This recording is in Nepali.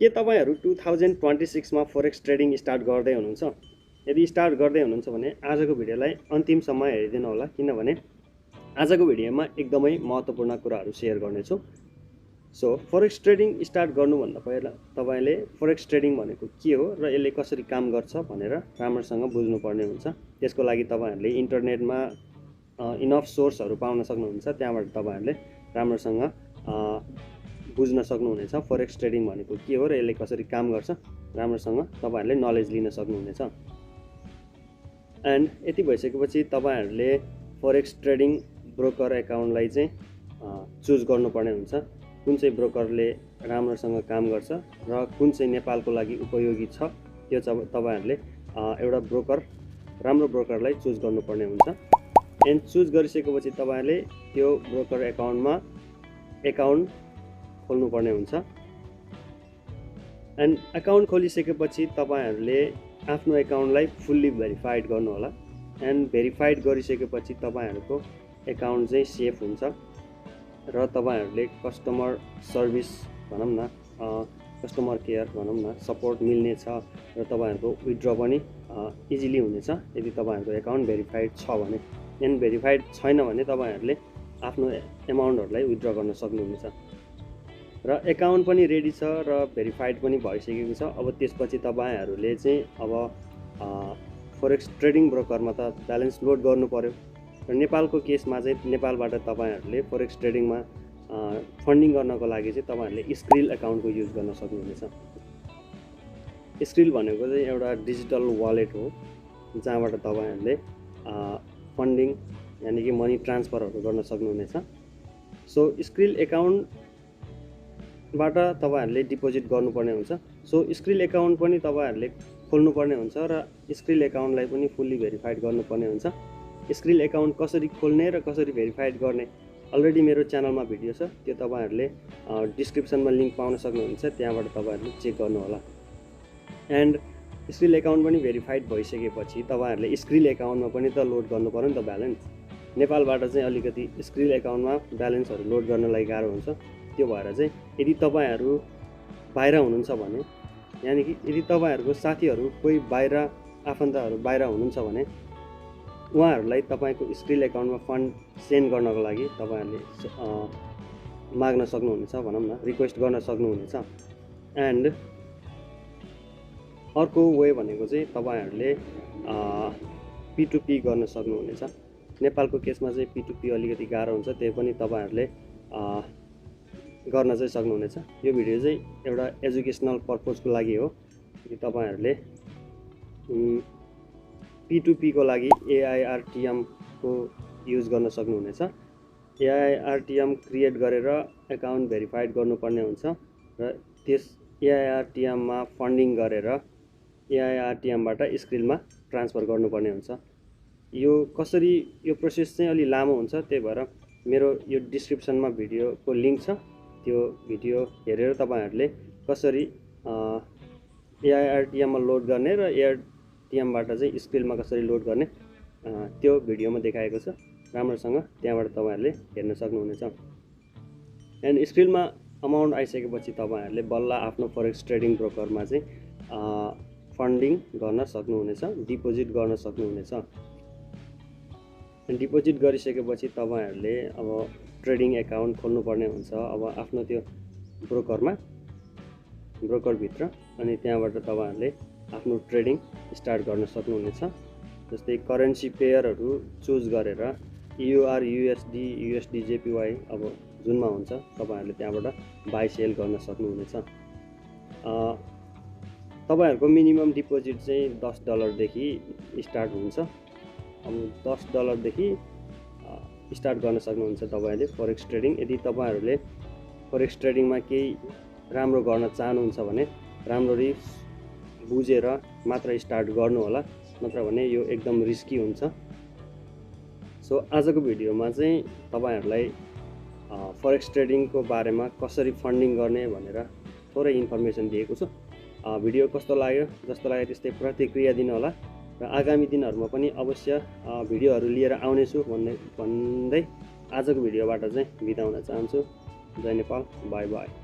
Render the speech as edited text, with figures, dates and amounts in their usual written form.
के तपाईहरु 2026 मा फोरेक्स ट्रेडिङ स्टार्ट गर्दै हुनुहुन्छ? यदि स्टार्ट गर्दै हुनुहुन्छ भने आजको भिडियोलाई अन्तिमसम्म हेरिदिनु होला, किनभने आजको भिडियोमा एकदमै महत्त्वपूर्ण कुराहरू शेयर गर्नेछु। सो फोरेक्स ट्रेडिङ स्टार्ट गर्नुभन्दा पहिला तपाईले फोरेक्स ट्रेडिङ भनेको के हो र यसले कसरी काम गर्छ भनेर राम्रोसँग बुझ्नुपर्ने हुन्छ। त्यसको लागि तपाईहरुले इन्टरनेटमा इनफ सोर्सहरू पाउन सक्नुहुन्छ, त्यहाँबाट तपाईहरुले राम्रोसँग बुझ्न सक्नुहुनेछ फोरेक्स ट्रेडिङ भनेको के हो र यसले कसरी काम गर्छ, राम्रोसँग तपाईहरुले नलेज लिन सक्नुहुनेछ। एन्ड यति भइसकेपछि तपाईहरुले फोरेक्स ट्रेडिङ ब्रोकर एकाउन्टलाई चाहिँ चुज गर्नुपर्ने हुन्छ। कुन चाहिँ ब्रोकरले राम्रोसँग काम गर्छ र कुन चाहिँ नेपालको लागि उपयोगी छ, त्यो तपाईहरुले एउटा राम्रो ब्रोकरलाई चुज गर्नुपर्ने हुन्छ। एन्ड चुज गरिसकेपछि तपाईहरुले त्यो ब्रोकर एकाउन्टमा एकाउन्ट खोल्नुपर्ने हुन्छ। एन्ड एकाउन्ट खोलिसकेपछि तपाईहरुले आफ्नो एकाउन्टलाई फुल्ली भेरिफाइड गर्नु होला। एन्ड भेरिफाइड गरिसकेपछि तपाईहरुको एकाउन्ट चाहिँ सेफ हुन्छ र तपाईहरुले कस्टमर सर्भिस भनौं न, कस्टमर केयर भनौं न, सपोर्ट मिल्ने छ र तपाईहरुको विथड्र पनि इजिली हुनेछ यदि तपाईहरुको एकाउन्ट भेरिफाइड छ भने। एन्ड भेरिफाइड छैन भने तपाईहरुले आफ्नो एमाउन्टहरुलाई विथड्र गर्न सक्नुहुनेछ। र एकाउन्ट पनि रेडी छ र भेरिफाइड पनि भइसकेको छ। अब त्यसपछि तपाईहरुले चाहिँ अब फोरेक्स ट्रेडिङ ब्रोकरमा त ब्यालेन्स लोड गर्नु पर्यो र नेपालको केसमा चाहिँ नेपालबाट तपाईहरुले फोरेक्स ट्रेडिङमा फन्डिङ गर्नको लागि चाहिँ तपाईहरुले स्क्रिल एकाउन्टको युज गर्न सक्नुहुनेछ। स्क्रिल भनेको चाहिँ एउटा डिजिटल वालेट हो जहाँबाट तपाईहरुले फन्डिङ यानी कि मनी ट्रान्सफरहरू गर्न सक्नुहुनेछ। सो स्क्रिल एकाउन्टबाट तपाईहरुले डिपोजिट गर्नुपर्ने हुन्छ। सो स्क्रिल एकाउन्ट पनि तपाईहरुले खोल्नुपर्ने हुन्छ र स्क्रिल एकाउन्टलाई पनि फुल्ली भेरिफाइड गर्नुपर्ने हुन्छ। स्क्रिल एकाउन्ट कसरी खोल्ने र कसरी भेरिफाइड गर्ने अलरेडी मेरो च्यानलमा भिडियो छ, त्यो तपाईहरुले डिस्क्रिप्सनमा लिंक पाउन सक्नुहुन्छ, त्यहाँबाट तपाईहरुले चेक गर्नु होला। एन्ड स्क्रिल एकाउन्ट पनि भेरिफाइड भइसकेपछि तपाईहरुले स्क्रिल एकाउन्टमा पनि त लोड गर्नु पर्यो नि त ब्यालेन्स। नेपालबाट चाहिँ अलिकति स्क्रिल एकाउन्टमा ब्यालेन्सहरू लोड गर्नलाई गाह्रो हुन्छ। त्यो भएर चाहिँ यदि तपाईहरु बाहिर हुनुहुन्छ भने, यानी कि यदि तपाईहरुको साथीहरु कोही बाहिर आफन्तहरु बाहिर हुनुहुन्छ भने उहाँहरुलाई तपाईको स्क्रिल एकाउन्टमा फन्ड सेन्ड गर्नको लागि तपाईहरुले माग्न सक्नुहुनेछ भनौं न, रिक्वेस्ट गर्न सक्नुहुनेछ। एन्ड अर्को वे भनेको चाहिँ तपाईहरुले P2P गर्न सक्नुहुनेछ। नेपालको केसमा चाहिँ P2P अलिकति गाह्रो हुन्छ, त्यही पनि तपाईहरुले गर्न चाहिँ सक्नुहुनेछ। यो भिडियो चाहिँ एउटा एजुकेसनल पर्पजको लागि हो कि तपाईहरुले P2P को लागि AIRTM को युज गर्न सक्नुहुनेछ। AIRTM क्रिएट गरेर एकाउन्ट भेरिफाइड गर्नुपर्ने हुन्छ र त्यस AIRTM मा फन्डिङ गरेर AIRTM बाट स्क्रिलमा ट्रान्सफर गर्नुपर्ने हुन्छ। यो कसरी, यो प्रोसेस चाहिँ अलि लामो हुन्छ, त्यही भएर मेरो यो डिस्क्रिप्सनमा भिडियोको लिंक छ, त्यो भिडियो हेरेर तपाईहरुले कसरी AIRTM मा लोड गर्ने र AIRTM बाट चाहिँ स्क्रिलमा कसरी लोड गर्ने त्यो भिडियोमा देखाएको छ, राम्रोसँग त्यहाँबाट तपाईहरुले हेर्न सक्नुहुनेछ। एन्ड स्क्रिलमा अमाउन्ट आइसकेपछि तपाईहरुले बल्ल आफ्नो फोरेक्स ट्रेडिङ ब्रोकरमा चाहिँ फन्डिङ गर्न सक्नुहुनेछ, डिपोजिट गर्न सक्नुहुनेछ। डिपोजिट गरिसकेपछि तपाईहरुले अब ट्रेडिङ एकाउन्ट खोल्नुपर्ने हुन्छ अब आफ्नो त्यो ब्रोकरभित्र, अनि त्यहाँबाट तपाईहरुले आफ्नो ट्रेडिङ स्टार्ट गर्न सक्नुहुनेछ। जस्तै करेन्सी पेयरहरू चुज गरेर EUR, USD, USD, JPY अब जुनमा हुन्छ तपाईहरुले त्यहाँबाट बाइ सेल गर्न सक्नुहुनेछ। तपाईहरुको मिनिमम डिपोजिट चाहिँ $10 देखि स्टार्ट हुन्छ। अब $10 देखि स्टार्ट गर्न सक्नुहुन्छ तपाईहरुले फोरेक्स ट्रेडिङ। यदि तपाईहरुले फोरेक्स ट्रेडिङमा केही राम्रो गर्न चाहनुहुन्छ भने राम्ररी बुझेर मात्र स्टार्ट गर्नु होला, नत्र भने यो एकदम रिस्की हुन्छ। सो आजको भिडियोमा चाहिँ तपाईहरुलाई फोरेक्स ट्रेडिङको बारेमा कसरी फन्डिङ गर्ने भनेर थोरै इन्फर्मेसन दिएको छु। भिडियो कस्तो लाग्यो, जस्तो लाग्यो त्यस्तै प्रतिक्रिया दिनु होला र आगामी दिनहरुमा पनि अवश्य भिडियोहरु लिएर आउने छु भन्दै आजको भिडियोबाट चाहिँ बिदा हुन चाहन्छु। जय नेपाल, बाइ बाइ।